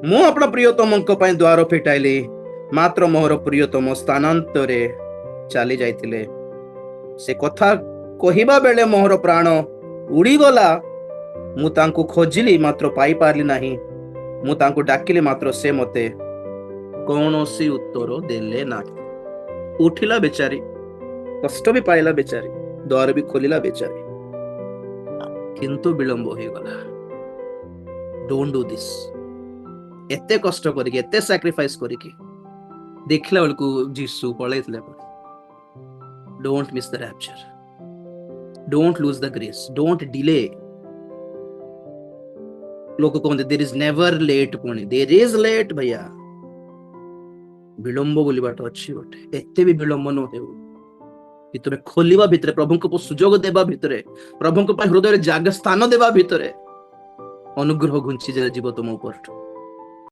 ମୁଁ ଆପଣ ପ୍ରିୟତମଙ୍କ ପାଇଁ ଦ୍ୱାର ଫିଟାଇଲି, ମାତ୍ର ମୋହର ପ୍ରିୟତମ ସ୍ଥାନାନ୍ତରେ ଚାଲି ଯାଇଥିଲେ। ସେ କଥା କହିବା ବେଳେ ମୋହର ପ୍ରାଣ ଉଡ଼ିଗଲା। ମୁଁ ତାଙ୍କୁ ଖୋଜିଲି, ମାତ୍ର ପାଇପାରିଲି ନାହିଁ। ମୁଁ ତାଙ୍କୁ ଡାକିଲି, ମାତ୍ର ସେ ମୋତେ କୌଣସି ଉତ୍ତର ଦେଲେ ନାହିଁ। ଉଠିଲା ବେଚାରୀ, କଷ୍ଟ ବି ପାଇଲା ବେଚାରୀ, ଦ୍ୱାର ବି ଖୋଲିଲା ବେଚାରୀ, କିନ୍ତୁ ବିଳମ୍ବ ହେଇଗଲା। Don't do this. ଏତେ କଷ୍ଟ କରିକି, ଏତେ ସାକ୍ରିଫାଇସ କରିକି ଦେଖିଲା ବେଳକୁ ଯୀଶୁ ପଳେଇଥିଲେ। Don't miss the rapture. Don't lose the grace. Don't delay. ଲୋକ କହନ୍ତି, "There is never late." ପୁଣି there is late, ଭैया। ବିଳମ୍ବ ବୋଲି ବାଟ ଅଛି ଗୋଟେ। ଏତେ ବି ବିଳମ୍ବ ନ ହେଉ କି ତୁମେ ଖୋଲିବା ଭିତରେ, ପ୍ରଭୁଙ୍କ ସୁଯୋଗ ଦେବା ଭିତରେ, ପ୍ରଭୁଙ୍କ ପାଇଁ ହୃଦୟରେ ଜାଗା ସ୍ଥାନ ଦେବା ଭିତରେ ଅନୁଗ୍ରହ ଘୁଞ୍ଚି ଯିବ ତୁମ ଉପରଠୁ।